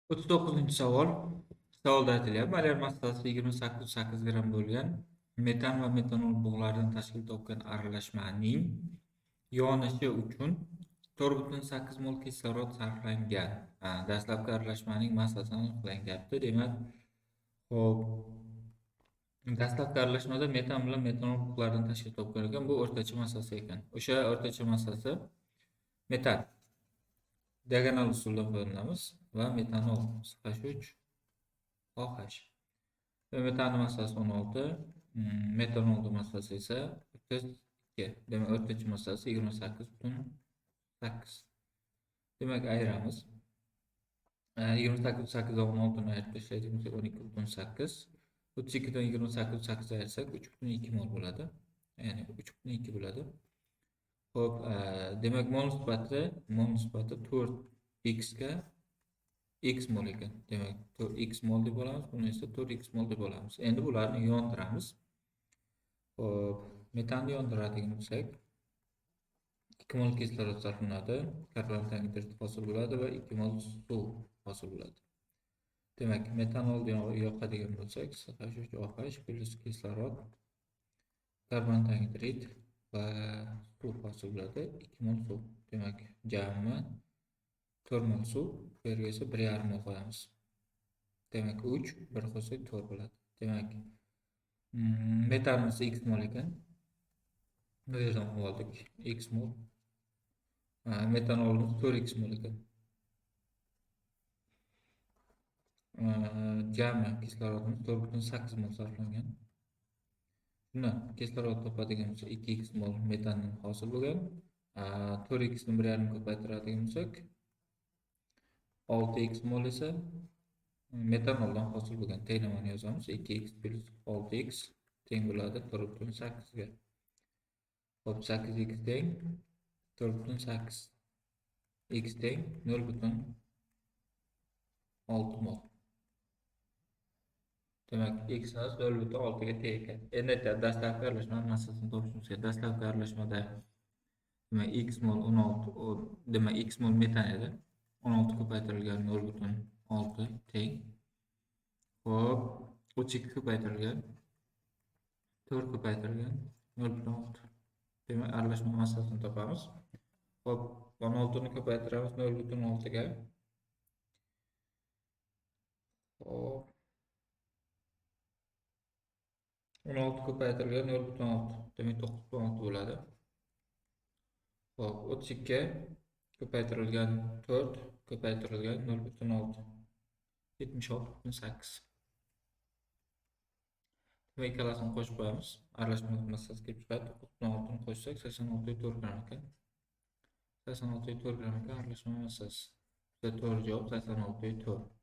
39-savol. Savolda aytilyapti, molyar massasi 28,8 gramm bo'lgan metan va metanol bug'laridan tashkil topgan aralashmaning yonishi uchun 4,8 mol kislorod sarflangan. Dastlabki aralashmaning massasini aniqlangandi. Demak, xo'p, dastlabki aralashmada metan bilan metanol bug'laridan tashkil topgan ekan. Bu o'rtacha massasi ekan. O'sha o'rtacha massasi metan. Diagonal usuldan foydalanamiz va metanol CH3 OH. Va metanning massasi 16, metanolning massasi esa 32. Demak, o'rtacha massasi 28,8. Demak, ayiramiz. 28,8 dan 16 ni ayirib tashlaydigan bo'lsak 12,8. 32 dan 28,8 ayirsak 3,2 mol bo'ladi. Ya'ni 3,2 bo'ladi. Xo'p, demak mol nisbati 4x ga x mol ekan. Demak, 4x mol deb olamiz, buni esa 4x mol deb olamiz. Endi bularni yondiramiz. Xo'p, metanni yondiradigan bo'lsak 2 mol kislorod sarflanadi, karbonat angidrid hosil bo'ladi va 2 mol suv hosil bo'ladi. Demak, metanolni yoqadigan bo'lsak, CH3OH plyus kislorod, karbonat angidrid va suv hosil bo'ladi, 2 mol suv. Demak, jami 4 mol suv, bu yerga esa 1,5 mol qo'yamiz. Demak, 3, 1 qo'ysak 4 bo'ladi. Demak, metanimiz x mol ekan. Bu yerdan oldik x mol. Metanolimiz 4x mol ekan. Jami kislorodimiz 4,8 mol sarflangan. Shundan kislorod topadigan bo'lsak 2x mol metandan hosil bo'lgan. 4x ni 1,5 ko'paytiradigan bo'lsak 6x mol esa metanoldan hosil bo'lgan. Tenglamani yozamiz. 2x plyus 6x teng bo'ladi 4,8 ga. Xo'p, 8x teng 4,8, x teng 0,6 mol. Demak, x 0,6 ga teng ekan. Endi aytadi, dastlabki aralashma massasini topishimiz kerak. Dastlabki aralashmada demak x mol 16, demak x mol metan edi. 16 ko'paytirilgan 0,6 teng. Xo'p, 32 ko'paytirilgan 4 ko'paytirilgan 0,6. Demak, aralashma massasini topamiz. Xo'p, 16 ni ko'paytiramiz 0,6 ga. Xo'p, 16 ko'paytirilgan 0,6, demak 9,6 bo'ladi. Xo'p, 32 ko'paytirilgan 4 ko'paytirilgan 0,6, 76,8. Demak, ikkalasini qo'shib qo'yamiz. Aralashma massasi kelib chiqadi. 9,6 ni qo'shsak 86,4 gramm ekan. 86,4 gramm ekan aralashma massasi. Bizda to'g'ri javob 86,4.